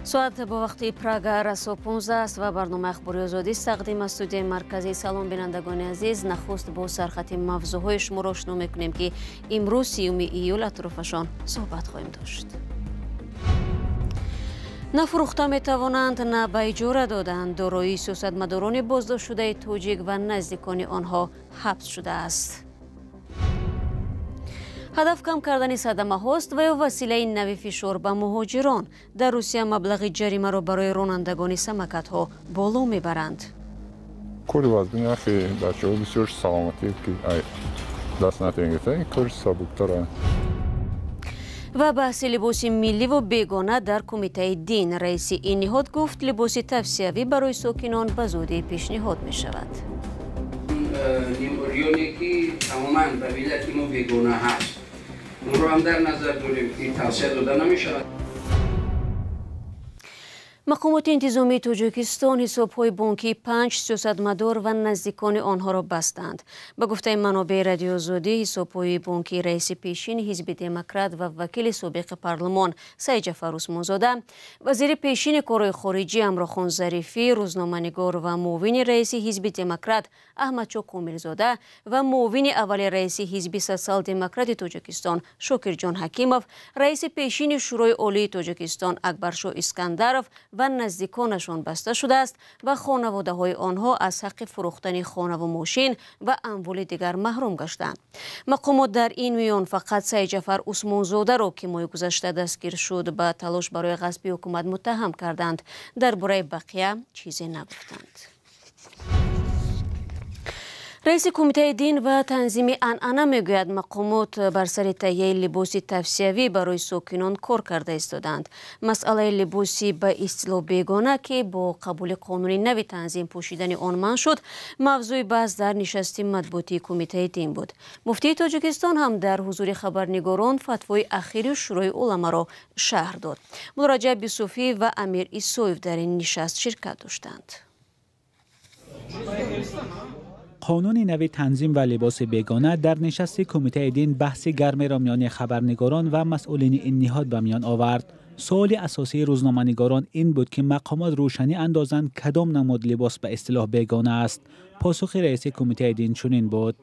Соат бо вақти Прага расо 15 аст ва барномаи Ахбори Озодӣ тақдим аз студияи марказӣ. Салом, бинандагони азиз. Нахуст бо сархати мавзӯъҳои шуморо ошно мекунем, ки имрӯз 30 июл атрофашон суҳбат хоҳем дошт. На фурӯхта метавонанд, на ба иҷора доданд. Дороии сиёсатмадорони боздоштшудаи тоҷик ва наздикони онҳо ҳабс шудааст. Ҳадаф кам кардани садамаҳост ва ё василаи нави фишор ба муҳоҷирон. Дар Русия маблағи ҷаримаро барои ронандагони самокатҳо боло мебаранд. Кори вазбини ахи бачаҳо бисёр саломатӣ, ки даст натавон, кори сабуктара. Ва баҳси либоси милливу бегона дар Кумитаи дин. Раиси ин ниҳод гуфт, либоси тавсиявӣ барои сокинон ба зудӣ пешниҳод мешавад. Нимурёне ки тамоман ба миллати мо бегона ҳаст, онро ҳам дар назар дорем, ки тавсия дода намешавад. Мақомоти интизомии Тоҷикистон ҳисобҳои бонкии 5 сиёсатмадор ва наздикони онҳоро бастанд. Ба гуфтаи манобеи Радиои Озодӣ, ҳисобҳои бонкии раиси пешини Ҳизби Демократ ва вакили собиқи парлумон Саидҷафар Усмонзода, вазири пешини корҳои хориҷӣ Амрохон Зарифӣ, рӯзноманигор ва муовини раиси Ҳизби Демократ Аҳмадшоҳ Комилзода ва муовини аввали раиси Ҳизби Социал-Демократи Тоҷикистон Шокирҷон Ҳакимов, раиси пешини Шӯрои Олии Тоҷикистон Акбаршоҳ Искандаров ва наздиконашон баста шудааст ва хонаводаҳои онҳо аз ҳаққи фурӯхтани хонаву мошин ва амволи дигар маҳрум гаштанд. Мақомот дар ин миён фақат Саидҷафар Усмонзодаро, ки моҳи гузашта дастгир шуд, ба талош барои ғасби ҳукумат муттаҳам карданд. Дар бораи бақия чизе нагуфтанд. Раиси Кумитаи дин ва танзими анъана мегӯяд, мақомот бар сари таҳияи либоси тавсиявӣ барои сокинон кор карда истоданд. Масъалаи либоси ба истилоҳ бегона, ки бо қабули қонуни нави танзим пӯшидани он манъ шуд, мавзӯи баҳс дар нишасти матбуотии Кумитаи дин буд. Муфтии Тоҷикистон ҳам дар ҳузури хабарнигорон фатвои ахири Шӯрои уламаро шарҳ дод. Мулло Раҷаб Юсуфӣ ва Амир Исоев дар ин нишаст ширкат доштанд. Қонуни нави танзим ва либоси бегона дар нишасти Кумитаи дин баҳси гармеро миёни хабарнигорон ва масъулини ин ниҳод ба миён овард. Суоли асосии рӯзноманигорон ин буд, ки мақомот рӯшанӣ андозанд, кадом намуд либос ба истилоҳ бегона аст. Посухи раиси Кумитаи дин чунин буд: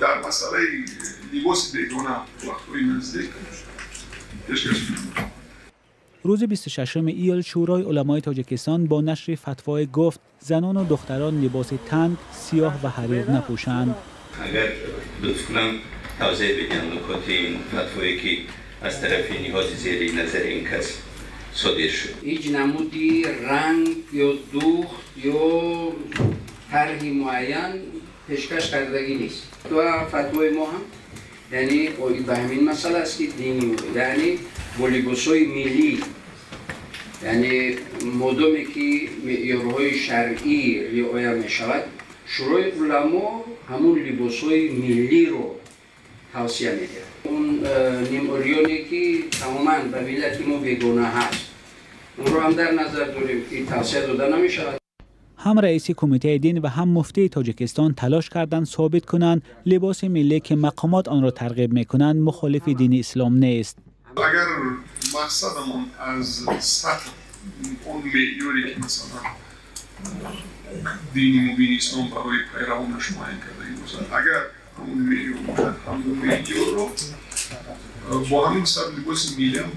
Дар масъалаи либоси бегона вақтҳои наздик пешкаш. Рӯзи 26 июл Шӯрои уламои Тоҷикистон бо нашри фатвое гуфт, занону духтарон либоси танг, сиёҳ ва ҳарир напӯшанд. Агар лутф кунам, тавзеҳ бидиҳам нукоти ин фатвое, ки аз тарафи ниҳоди зери назари ин кас содир шуд. Ҳеҷ намуди ранг ё духт ё тарҳи муайян пешкаш кардагӣ нест ва фатвои мо ҳам, яъне, оид ба ҳамин масъала аст, ки дини, яъне бо либосҳои миллӣ, яъне модоме ки меъёрҳои шаръӣ риоя мешавад, Шӯрои уламо ҳамун либосҳои миллиро тавсия медиҳад. Он нимурёне ки тамоман ба миллати мо бегона ҳаст, онро ҳам дар назар дорем, ки тавсия дода намешавад. Ҳам раиси Кумитаи дин ва ҳам муфтии Тоҷикистон талош карданд собит кунанд, либоси миллӣ, ки мақомот онро тарғиб мекунанд, мухолифи дини ислом нест. Агар мақсадамон аз сатр он меъёре, ки масалан дини мубини ислом барои пайравонаш муайян карда бошад, агар ҳамун меъёр бошад, ҳамун меъёрро бо ҳамин саб либоси миллиам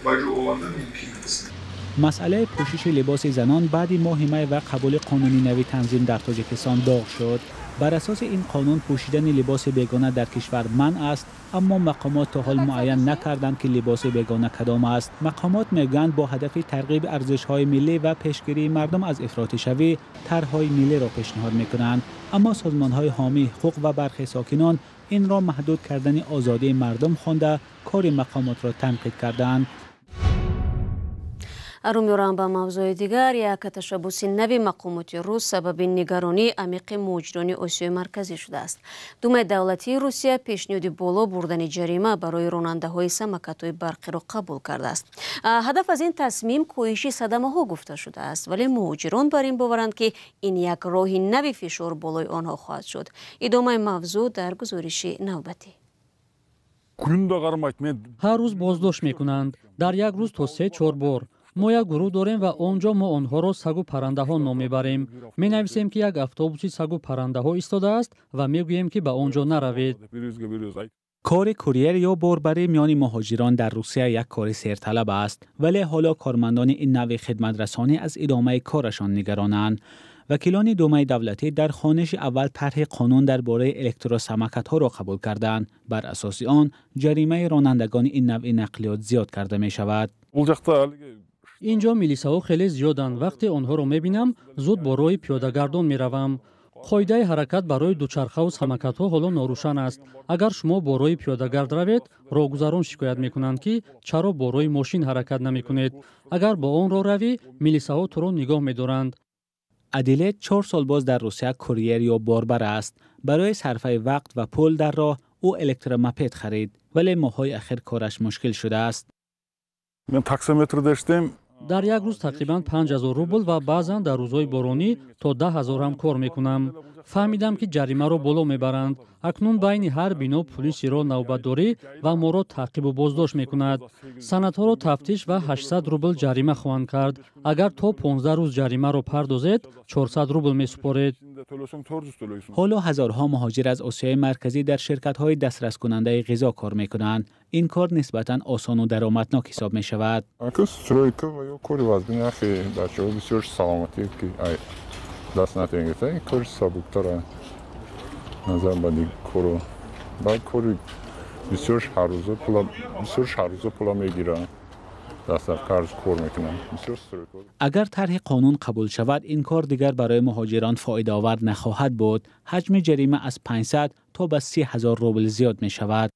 ба ҷо овардан мумкин аст. Масъалаи пӯшиши либоси занон баъди моҳи май ва қабули қонуни нави танзим дар Тоҷикистон доғ шуд. Бар асоси ин қонун пӯшидани либоси бегона дар кишвар манъ аст, аммо мақомот то ҳол муайян накарданд, ки либоси бегона кадом аст. Мақомот мегӯянд, бо ҳадафи тарғиби арзишҳои миллӣ ва пешгирии мардум аз ифротишавӣ тарҳҳои миллиро пешниҳод мекунанд, аммо созмонҳои ҳомии ҳуқуқ ва бархе сокинон инро маҳдуд кардани озодии мардум хонда, кори мақомотро танқид карданд. Рӯ меорам ба мавзӯи дигар. Як ташаббуси нави мақомоти рус сабаби нигаронии амиқи муҳоҷирони Осиёи Марказӣ шудааст. Думаи давлатии Русия пешниҳоди боло бурдани ҷарима барои ронандаҳои самокатҳои барқиро қабул кардааст. Ҳадаф аз ин тасмим коҳиши садамаҳо гуфта шудааст, вале муҳоҷирон бар ин боваранд, ки ин як роҳи нави фишор болои онҳо хоҳад шуд. Идомаи мавзӯъ дар гузориши навбатӣ. Ҳар рӯз боздошт мекунанд, дар як рӯз то се чор бор. Мо як гурӯҳ дорем ва он ҷо мо онҳоро сагу паррандаҳо ном мебарем. Менависем, ки як автобуси сагу паррандаҳо истодааст ва мегӯем, ки ба он ҷо наравед. Кори курьер ё борбарӣ миёни муҳоҷирон дар Русия як кори серталаб аст, вале ҳоло кормандони ин навъи хидматрасонӣ аз идомаи корашон нигаронанд. Вакилони Думаи давлатӣ дар хониши аввал тарҳи қонун дар бораи электросамокатҳоро қабул карданд. Бар асоси он ҷаримаи ронандагони ин навъи нақлиёт зиёд карда мешавад. Ин ҷо милисаҳо хеле зиёданд. Вақте онҳоро мебинам, зуд бо роҳи пиёдагардон меравам. Қоидаи ҳаракат барои дучархаву самокатҳо ҳоло норӯшан аст. Агар шумо бо роҳи пиёдагард равед, роҳгузарон шикоят мекунанд, ки чаро бо роҳи мошин ҳаракат намекунед. Агар бо он роҳ равӣ, милисаҳо туро нигоҳ медоранд. Адилет 4 сол боз дар Русия курьер ё борбар аст. Барои сарфаи вақт ва пул дар роҳ ӯ электромопед харид, вале моҳҳои ахир кораш мушкил шудааст. Дар як рӯз тақрибан 5000 рубл ва баъзан дар рӯзҳои боронӣ то 10 000 ҳам кор мекунам. Фаҳмидам, ки ҷаримаро боло мебаранд. Акнун байни ҳар бино пулиси роҳ навбатдорӣ ва моро таъқибу боздошт мекунад. Санадҳоро тафтиш ва 800 рубл ҷарима хоҳанд кард. Агар то 15 рӯз ҷаримаро пардозед, 400 рубл месупоред. Ҳоло ҳазорҳо муҳоҷир аз Осиёи Марказӣ дар ширкатҳои дастраскунандаи ғизо кор мекунанд. Ин кор нисбатан осону даромаднок ҳисоб мешавад. Стройка ва ё кори вазбин ахи бачаҳо бисёр саломатӣ ки даст натавон гирифта, ин кори сабуктара назар ба дигар коро. Баъд кори бисёр ҳаррӯза пула, бисёр ҳаррӯза пула мегиранд, дастар қарз кор мекунанд бисёр стройка. Агар тарҳи қонун қабул шавад, ин кор дигар барои муҳоҷирон фоидаовар нахоҳад буд. Ҳаҷми ҷарима аз 500 то ба 30 ҳазор рубл зиёд мешавад.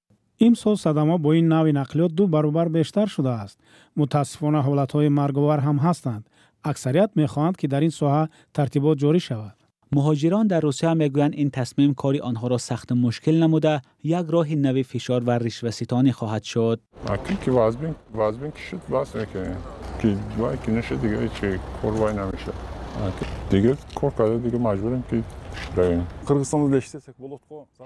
Имсол садама бо ин навъи нақлиёт ду баробар бештар шудааст. Мутаассифона, ҳолатҳои марговар ҳам ҳастанд. Аксарият мехоҳанд, ки дар ин соҳа тартибот ҷорӣ шавад. Муҳоҷирон дар Русия мегӯянд, ин тасмим кори онҳоро сахту мушкил намуда, як роҳи нави фишор ва ришваситонӣ хоҳад шуд. Ки вазбин ки шуд, бас мекунем, ки вай ки нашуд, дига ҳеч кор вай намешад. Дига кор карда, дига маҷбурем, ки равем.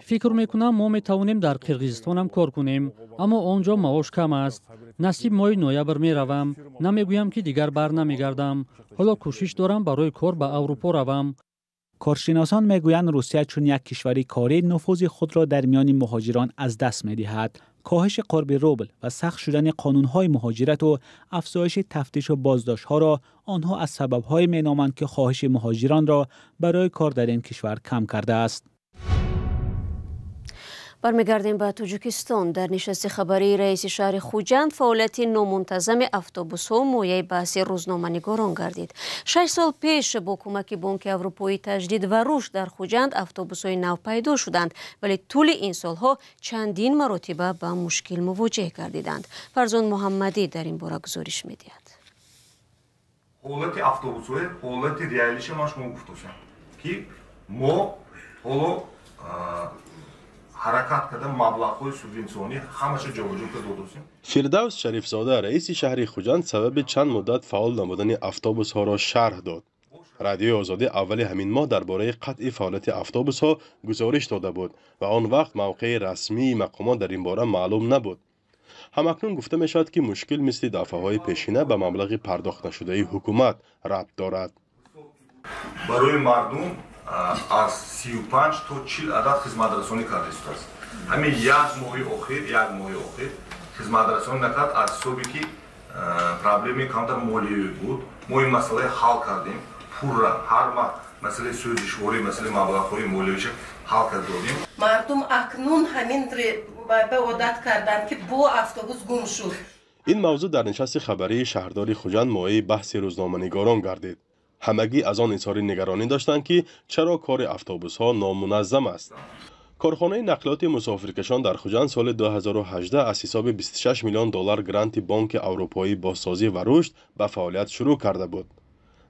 Фикр мекунам, мо метавонем дар Қирғизистонам кор кунем, аммо он ҷо маош кам аст. Насиб, моҳи ноябр меравам. Намегӯям, ки дигар бар намегардам. Ҳоло кӯшиш дорам барои кор ба Аврупо равам. Коршиносон мегӯянд, Русия чун як кишвари корӣ нуфузи худро дар миёни муҳоҷирон аз даст медиҳад. Коҳиши қурби рубл ва сахт шудани қонунҳои муҳоҷирату афзоиши тафтишу боздоштҳоро онҳо аз сабабҳое меноманд, ки хоҳиши муҳоҷиронро барои кор дар ин кишвар кам кардааст. Бармегардем ба Тоҷикистон. Дар нишасти хабарии раиси шаҳри Хуҷанд фаъолияти номунтазами автобусҳо мояи баҳси рӯзноманигорон гардид. 6 сол пеш бо кӯмаки Бонки Аврупоии таҷдид ва рушд дар Хуҷанд автобусҳои нав пайдо шуданд, вале тӯли ин солҳо чандин маротиба ба мушкил мувоҷеҳ гардиданд. Фарзон Муҳаммадӣ дар ин бора гузориш медиҳад. Ҳолати автобусҳои, ҳолати реалиша ман шумо гуфтошам, ки мо ҳоло ҳаракат карда, маблағҳои субвенсионӣ ҳамаша ҷобаҷо карда додосем. Фирдавс Шарифзода, раиси шаҳри Хуҷанд, сабаби чанд муддат фаъол набудани автобусҳоро шарҳ дод. Радиои Озодӣ аввали ҳамин моҳ дар бораи қатъи фаъолияти автобусҳо гузориш дода буд ва он вақт мавқеи расмии мақомот дар ин бора маълум набуд. Ҳамакнун гуфта мешавад, ки мушкил мисли дафъаҳои пешина ба маблағи пардохтнашудаи ҳукумат рабт дорад. Барои мардум аз 35 то 40 адад хизматрасонӣ карда истодааст. Ҳамин як моҳи охир, як моҳи охир хизматрасонӣ накард, аз ҳисобе ки проблемаи камтар молиявӣ буд. Мо ин масъалаи ҳал кардем пурра. Ҳар маҳ масъалаи сӯзишворӣ, масъалаи маблағҳои молиявиша ҳал карда додем. Мардум акнун ҳамин ба одат карданд, ки бо автобус гум шуд. Ин мавзӯъ дар нишасти хабарии шаҳрдори Хуҷанд мояи баҳси рӯзноманигорон гардид. Ҳамагӣ аз он изҳори нигаронӣ доштанд, ки чаро кори автобусҳо номуназзам аст. Корхонаи нақлиёти мусофиркашон дар Хуҷанд соли 2018 аз ҳисоби 26 миллион доллар гранти Бонки Аврупоии бозсозӣ ва рушд ба фаъолият шурӯъ карда буд.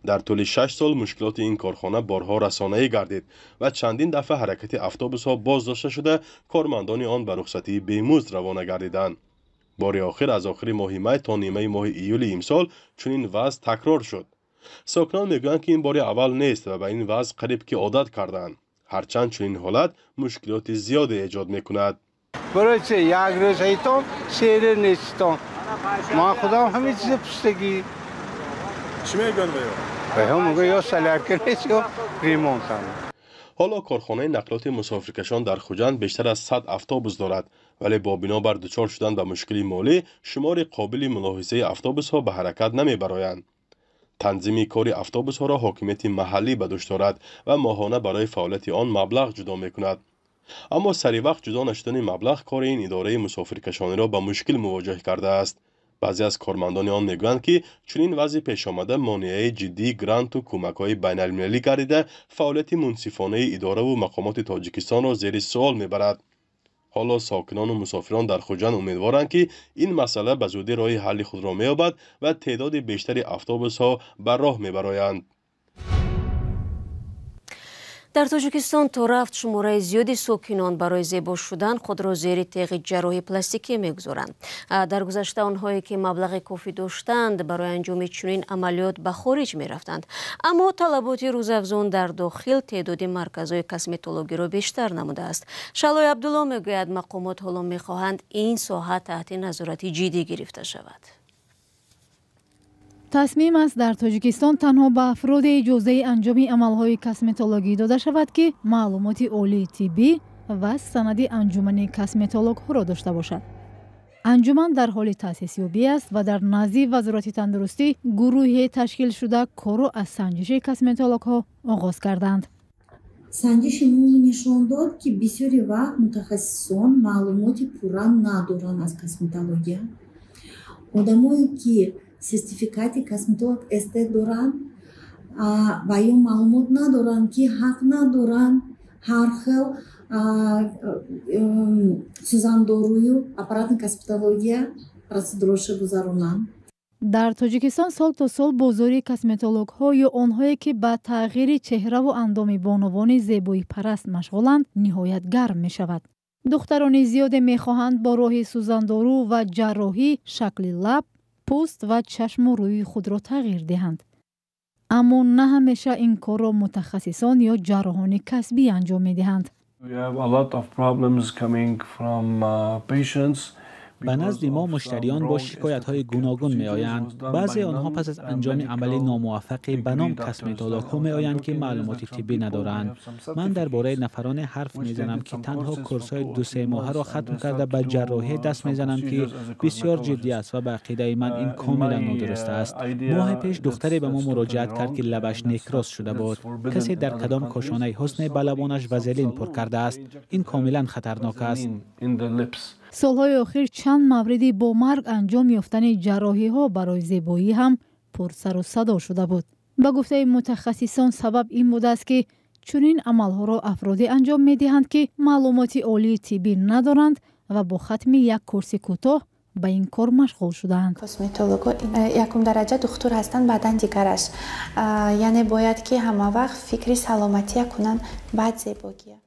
Дар тӯли 6 сол мушкилоти ин корхона борҳо расонаӣ гардид ва чандин дафъа ҳаракати автобусҳо боз дошта шуда, кормандони он ба рухсатии бемузд равона гардиданд. Бори охир аз охири моҳи май то нимаи моҳи июли имсол чунин вазъ такрор шуд. Сокинон мегӯянд, ки ин бори аввал нест ва ба ин вазъ қариб ки одат кардаанд, ҳарчанд чунин ҳолат мушкилоти зиёде эҷод мекунад. Барои чи як рӯз ҳайтон, се рӯз нестон? Ман худам ҳамин чиза пустагӣ. Чӣ мегӯянд ва ё? Ва мегӯянд ё солярка нест, ё ремонт. Ҳоло корхонаи нақлиёти мусофиркашон дар Хуҷанд бештар аз 100 автобус дорад, вале бо бинобар дучор шудан ба мушкили молӣ шумори қобили мулоҳизаи автобусҳо ба ҳаракат намебароянд. Танзими кори автобусҳоро ҳокимияти маҳаллӣ ба дӯш дорад ва моҳона барои фаъолияти он маблағ ҷудо мекунад. Аммо сари вақт ҷудо нашудани маблағ кори ин идораи мусофиркашониро ба мушкил мувоҷиҳ кардааст. Баъзе аз кормандони он мегӯянд, ки чунин вазъи пешомада монеаи ҷиддии гранту кӯмакҳои байналмилалӣ гардида, фаъолияти мунсифонаи идораву мақомоти Тоҷикистонро зери суол мебарад. Ҳоло сокинону мусофирон дар Хуҷанд умедворанд, ки ин масъала ба зудӣ роҳи ҳалли худро меёбад ва теъдоди бештари автобусҳо ба роҳ мебароянд. Дар Тоҷикистон то рафт шумораи зиёди сокинон барои зебо шудан худро зери теғи ҷарроҳии пластикӣ мегузоранд. Дар гузашта онҳое ки маблағи кофӣ доштанд барои анҷоми чунин амалиёт ба хориҷ мерафтанд. Аммо талаботи рӯзафзун дар дохил теъдоди марказҳои косметологиро бештар намудааст. Шалои Абдулло мегӯяд, мақомот ҳоло мехоҳанд ин соҳа таҳти назорати ҷиддӣ гирифта шавад. Тасмим аст дар Тоҷикистон танҳо ба афроде иҷозаи анҷоми амалҳои косметологӣ дода шавад, ки маълумоти олии тиббӣ ва санади анҷумани косметологҳоро дошта бошад. Анҷуман дар ҳоли таъсисёбӣ аст ва дар назди Вазорати тандурустӣ гурӯҳе ташкил шуда корро аз санҷиши косметологҳо оғоз карданд. Санҷиши мо нишон дод, ки бисёри вақт мутахассисон маълумоти пурра надоранд аз косметология. Одамое ки сертификати косметолог эстет доранд ва ё маълумот надоранд, ки ҳақ надоранд ҳар хел сӯзандорую аппаратни косметология процедураша гузаронанд. Дар Тоҷикистон сол то сол бозори косметологҳо ё онҳое ки ба тағйири чеҳраву андоми бонувони зебоипараст машғуланд, ниҳоят гарм мешавад. Духтарони зиёде мехоҳанд бо роҳи сӯзандору ва ҷарроҳӣ шакли лаб, пӯст ва чашму рӯи худро тағйир диҳанд. Аммо на ҳамеша ин корро мутахассисон ё ҷарроҳони касбӣ анҷом медиҳанд. Ба назди мо муштариён бо шикоятҳои гуногун меоянд. Баъзе онҳо пас аз анҷоми амали номуваффақе ба ном косметологҳо меоянд, ки маълумоти тиббӣ надоранд. Ман дар бораи нафароне ҳарф мезанам, ки танҳо курсҳои ду-се моҳаро хатм карда ба ҷарроҳӣ даст мезананд, ки бисёр ҷиддӣ аст ва ба ақидаи ман ин комилан нодуруст аст. Моҳи пеш духтаре ба мо муроҷиат кард, ки лабаш некроз шуда буд. Касе дар кадом кошонаи ҳусне ба лабонаш вазелин пур кардааст. Ин комилан хатарнок аст. Солҳои охир чанд мавриди бо марг анҷом ёфтани ҷарроҳиҳо барои зебоӣ ҳам пурсару садо шуда буд. Ба гуфтаи мутахассисон, сабаб ин будааст, ки чунин амалҳоро афроде анҷом медиҳанд, ки маълумоти олии тиббӣ надоранд ва бо хатми як курси кӯтоҳ ба ин кор машғул шудаанд. Косметологҳо якум дараҷа духтур ҳастанд, баъдан дигараш. Яъне бояд ки ҳама вақт фикри саломатия кунанд, баъд зебогия.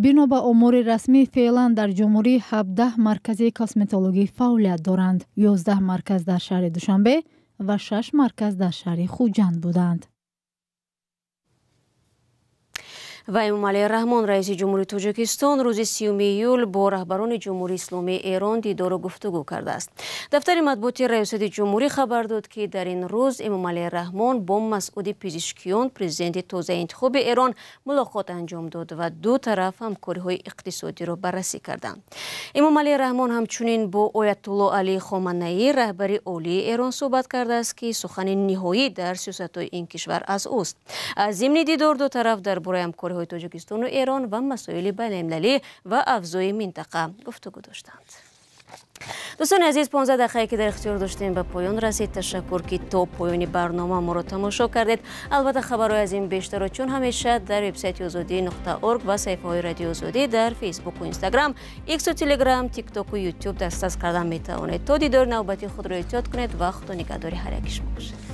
Бино ба омори расмӣ, феълан дар ҷумҳурӣ 17 маркази косметологӣ фаъолият доранд. 11 марказ дар шаҳри Душанбе ва 6 марказ дар шаҳри Хуҷанд буданд. Ва Эмомалӣ Раҳмон, раиси ҷумҳури Тоҷикистон, рӯзи 30 июл бо раҳбарони Ҷумҳурии Исломии Эрон дидору гуфтугӯ кардааст. Дафтари матбуоти Раёсати ҷумҳурӣ хабар дод, ки дар ин рӯз Эмомалӣ Раҳмон бо Масъуди Пизишкиён, президенти тозаинтихоби Эрон, мулоқот анҷом дод ва ду тараф ҳамкориҳои иқтисодиро баррасӣ карданд. Эмомалӣ Раҳмон ҳамчунин бо Оятулло Алӣ Хоманаӣ, раҳбари олии Эрон, суҳбат кардааст, ки сухани ниҳоӣ дар сиёсатҳои ин кишвар аз ӯст. Аз зимни дидор ду тараф дар бораи ҳамкориҳои Тоҷикистону Эрон ва масоили байналмилалӣ ва авзои минтақа гуфтугӯ доштанд. Дӯстони азиз, 15 дақиқае ки дар ихтиёр доштем ба поён расид. Ташаккур, ки то поёни барнома моро тамошо кардед. Албатта хабарҳои аз ин бештарро чун ҳамеша дар вебсайти озодӣ.орг ва саҳифаҳои Радиои Озодӣ дар Фейсбуку Инстаграм, Иксу Телеграм, Тиктоку Ютуб дастрас кардан метавонед. То дидори навбати худро эҳтиёт кунед ва худо нигаҳдори ҳар яки шумо бошад.